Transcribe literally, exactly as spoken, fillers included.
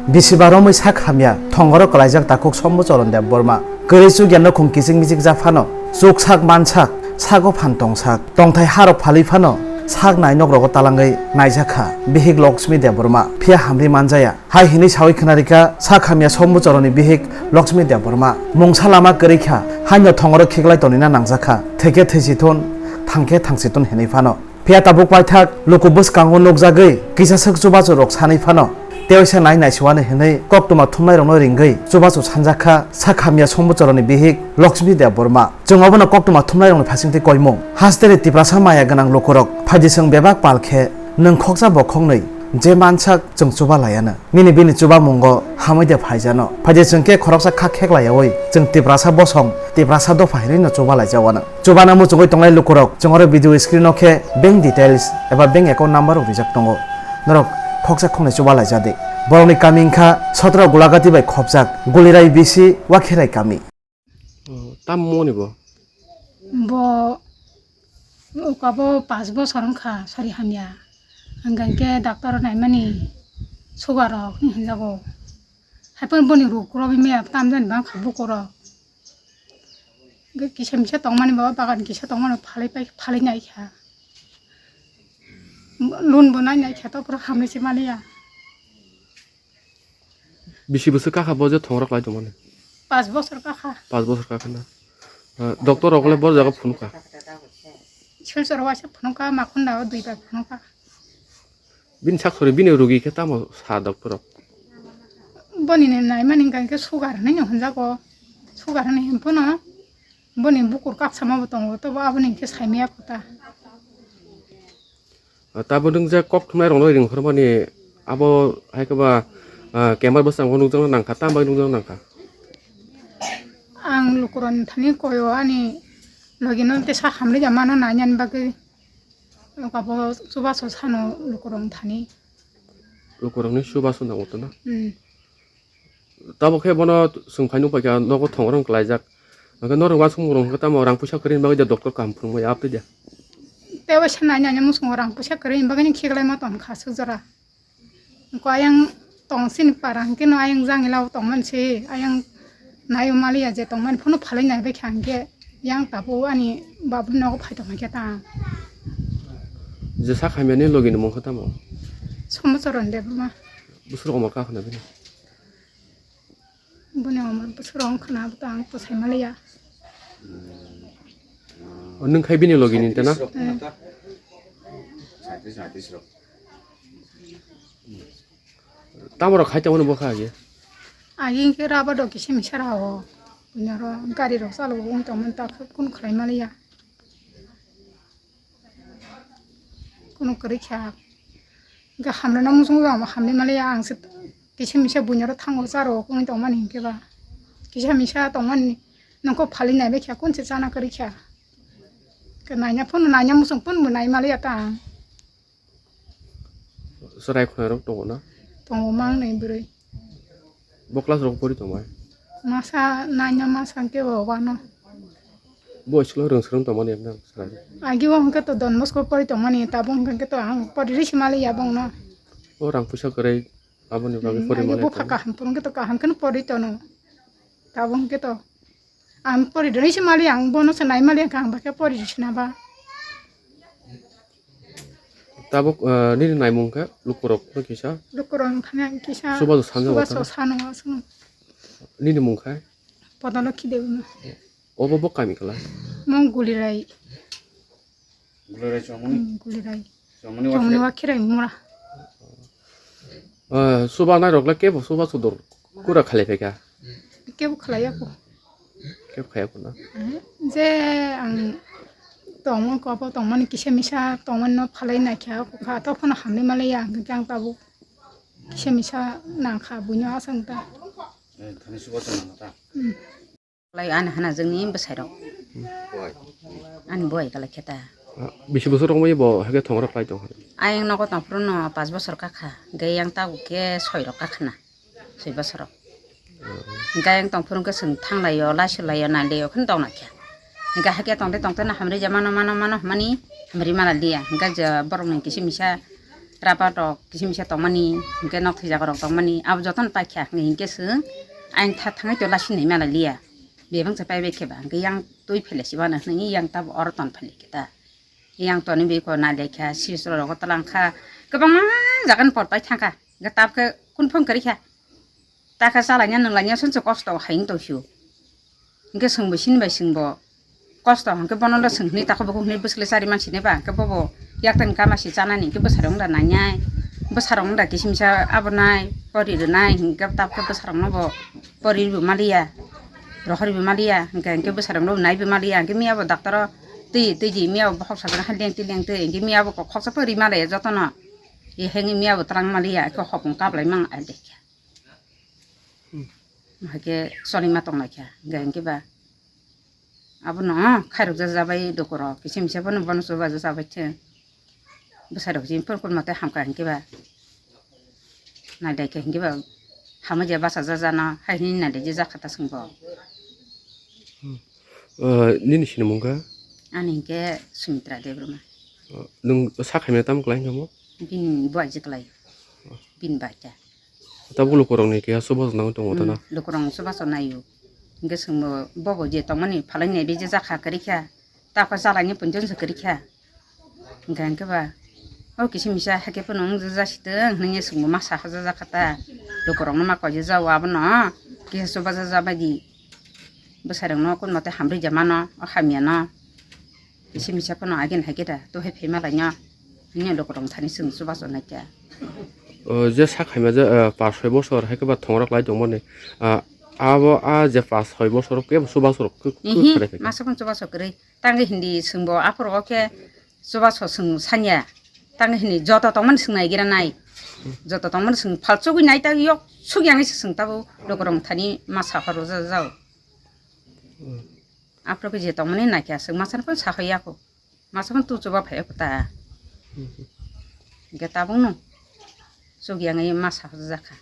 Bisiba romwi sak hamya, thongoro kwlaijak takhuk Sombochoron Debbarma. Kwrwi chukya nukhung kichik michik ja phano, chuksak mansak, sago phan tongsak, tongthai harok phalwi phano, sak nai nok rogo talangwi naijak kha, bihik Lakshmi Debbarma, phiya hamri manjaya. Hai hinwi sawi khwnarikha sak hamya Sombochoroni bihik Lakshmi Debbarma. Mungsa lama kwrwi kha, haino thongoro khiklai tonina nangjak kha, thwikhe thwisi thun, thangkhe thangsi thun hinwi phano. Phiya tabuk paithak luku bwskango nukjagwi kisa swk chubachu rok sanwi phano, tewaisa nai naisiwani hinwi koktwma thumnairokno ringwi chubachu sanjak kha sak hamya Sombochoroni bihik Lakshmi Debbarma. Chwng obono koktwma thumnairokni phaisingtwi koimung. Hasteni Tiprasa maya gwnang lukurok phaidi chwng bebak pal khe nwng khoksa bo khoknwi je mansak chwng chuba laiano. Nini bini chubamungo hamwi de phaijano. Phaidi chwng khe khoroksa kha kheklaiyaui chwng Tiprasa bosong, Tiprasa dopha hinwi no chuba laijawano. Chubana muchungwi tongnai lukurok, chwng oro video screen o khe bank details eba bank account number rok rijak tongo. Norok khoksa khoknwi chuba laijadi. Borokni kami wngkha sotro Gulagati bai khopjak Gulirai B C Wakhirai kami. Oh, tam moni bo? Bo uka bo pas bosor wngkha sari hamya. Hwnkha khe doctor naimani sugar rok hinjago. Haiphano boni ruk rok maya tam jani bangkha bukurok. Kisa misa tongmani bo bagan kisa tongmani phalwi pai, phalwi naikha. Loan bo nai naikha to pura hamle se maliya. Bisi bwswk kakha bo je thongrok lai tongmani? Pas bosor kakha. Pas bosor kakha na? Ah, doctor rok le bo jaga phunukha? Silchar waisa phunukha, Makhunda o duibar phunukha. Bini sak sori bini rugi khe tamo sa doctor rok? Boni ni naimani hwnkha khe sugar hinwi no hwnjago. Sugar hinwi hwn phano boni bukur kaksa ma bo tongo, tobo aboni hwnkhe saimaya kho ta. Ah, tabuk nwng je kok thumnai rokno ring hormani abo hai khe ba, ah, camera bwskango nukjakna nangkha, tamo bai nukjakna nangkha? Ang lukurokni thani koyo ani logino tesa hamli ja mano nainani bagwi. Abo chubachu sano lukurokni thani. Lukurokni chubachu nango to na? Hmm. Tabuk khe bono chwng phai nukpaikha nogo thongrok kwlaijak. Hwnkhe norok uansukmung rok hwnkhe tamo rang puisa kwrwini bagwi de doctor kaham phunukmaya aptwi de. Tei waisa nainani muchungo rang puisa kwrwini bagwino khiklaima tongkha swk jora. Hwnkhe ayang tong chini para hwnkhe no ayang jangilao tongmani se ayang naio maliya je tongmani phano phalwi naibaikha hwnkhe yang tabuk ani babuni nogo phai tongkha khe ta. Je sak hamyani logini mungkha tamo? Somochoron Debbarma. Bwswk omor kakha na bini? Boni omor bwswk rok wngkha na, abo to ang to sai manliya. O, nwng khai bini logi ni ta na? Eh. Tamo rok khai tongmani bokha age? Age hwnkhe rubber rok kisa misa rao. Buino aro gari rok chalo wng tongmani ta khe kunu khlai manliya. Kunu kwrwi kha. Hwnkhe hamrwna muchungo hamrwi manliya, ang se kisa misa buino aro thango charo wngwi tongmani hwnkhe ba. Kisa misa tongmani nokho phalwi naibaikha, kunse chana kwrwi kha. Hwnkhe naina phano naina muchung phano bo nai manliya ta ang. Chwrai khwnai rok tongo na? Tongo mang nai bwrwi. Bo class rok pori tongmai? Masa nine o, masa hwnkhe bo one o. Bo school o rwng swrwng tongmani ekdam chwrai. Agi o hwnkhe to Don Bosco pori tongmani, tabuk hwnkhe to ang pori rwisi maliya bongno. O rang puisa kwrwi aboni bagwi pori maliya. Agi bupha kaham phuru hwnkhe to kaham kheno pori tono. Tabuk hwnkhe to. Ang pori rwisi mali, ang bono se nai mali, ang bakhe pori rwisi na ba. Tabuk, ah, nini naimung khe lukurok no kisa? Lukurok thani kisa. Subaso sanja subaso wata? Sano asung. Nini mung khe? Podolokhi Debbarma. Obo bo kami kala? Mung Gulirai. Gulirai chongmani? Hmm, Gulirai. Chongmani chongmani wakhirai? Wakhirai mura. Ah, suba nai rok le kebo suba sudor kura khalai phaikha? Kebo khalai ya ko. Kebo khaya ko na? Eh, je ang tongmani ko abo tongmani kisa misa tongmani no phalai naikha ko kha to phano hamni malai ya ang khe ang tabuk kisa misa nangkha buino asang ta. Eh, thani suba tong nang ta. Hmm. Lai ani hana jengni bwsai rok. Ani boi kala kheta. Ah, bisi bosor rok mai bo hake thong rok lai tong. Ayang nogo tong phuru no pas bosor kakha. Ge yang tago ke soi rok kakha na. Soi bosor rok. Ge yang tong phuru ke seng thang lai yo, lai su lai yo, nai lai yo, khen tong na kya. Ge hake tong de tong te na hamri ja mano, mano, mano, mani hamri mana dia. Ge ja borok ni kisi misa Rapat rok kisa misa tongmani, hwnkhe nok thwi jaga rok tongmani, abo jotono paikha hwnkhe, hwnkhe chwng ayang tha thangwi to lasi nai mala liya. Bebak se paibai khe ba, hwnkhe yang twi phele si wano hwnwi yang tabo oro ton phale khe ta. Yang toni biko nai lai kha, sisro rogo tlang kha, kwbangma jaga ni por pai thang kha, hwnkhe tab khe kun phone kwrwi kha. Ta khe chalanya nwnglanya swnse kosto hai wng tong sio. Hwnkhe chwngbo sini bai chwngbo kosto hwnkhe bono da chwng hwnwi takhuk bukhuk hwnwi bwswk le chari mansi ne ba, hwnkhe bobo yaktani kama si chanani hwnkhe bwsarok wng da nainai, bwsarok wng da kisimisa abo nai, pori rwnai hwnkhe tabukhe bwsarokno bo pori bo maliya, rohori bo maliya, hwnkhe hwnkhe bwsarokno bo nai bo maliya, hwnkhe miya bo daktaro twi twi di miya bo bokhok sajak hai lengtwi lengtwi, hwnkhe miya bo kok khoksa pori malaya jotono, e hwnkhe miya bo twlang maliya, hwnkhe hopung kablai mang ai dekha. Hmm. Hai khe cholima tong lai kha, hwnkhe hwnkhe ba abono khairok jajabai lukurok, kisa misa bono, bono chubajajabai thwng. Bwsarok jin phone phone mate hamkha hwnkhe ba. Nailai khe hwnkhe ba hamya je bachajajano, hai hwnwi nailai je jakha ta chwngbo. Hmm. Ah, nini sinimung kha? Ani hwnkhe Sumitra Debbarma. Ah, nwng sak hamya tamo kwlai wngkha mo? Bini buaiji kwlai. Bini bai khe. Tabuk lukurokni keha chubachu nangwi tongo tana? Hmm, lukurokno chubachu naio. Hwnkhe chwngbo bobo je tongmani phalai nai biji jakha kwrwi kha. Takha chalani punjun se kwrwi kha. Hwnkhe hwnkhe ba o kisa misa hakhe phano wng jasi tong hwnwi chwngbo ma saha jajak kha ta. Lukurokno ma koi jajao abono kisa chubajajabaidi. Bwsarokno kun mote hamrwi ja mano o hamyano. Kisa misa phano agin hai khe da, to hai phai malai no. Hwnwi lukurok thani chwng chubachu nai kha. O, je sak hamya je, eh, pas soi bosor hai khe ba thongrok lai tongmani. Ah, abo a je pas soi bosor kebo chubachu rok khe, khe Ihi, khere khe. Masa phano chubachu kwrwi. Tangwi hindi chwngbo aphuru o khe chubachu chwng sanya. Tangwi hindi joto tongmani chwng nai gira nai. Joto tongmani chwng phalchugwi nai ta yok sugya wngwi se chwng tabo lukurok thani masa horo jajao. Aphuru khe je tongmani naikhe aswk masa phano sahoya kho. Masa phano tu chuba phai kho ta. Hwnkhe tabukno chukya wngwi ma sahojakha.